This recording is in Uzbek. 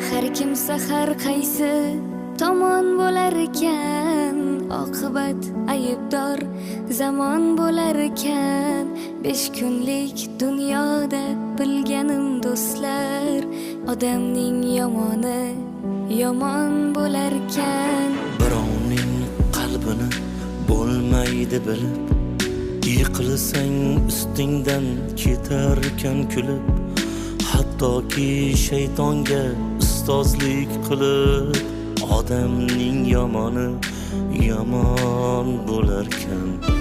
Har kimsa har qaysi tomon bo'larkan, oqibat aybdor zamon bo'larkan. 5 kunlik dunyoda bilganim, do'stlar, odamning yomoni yomon bo'larkan. Birovning qalbini bo'lmaydi bilib, yiqilsang ustingdan ketarkan kulib, hattoki shaytonga ustozlik qilib, odamning yomoni yomon bo'larkan.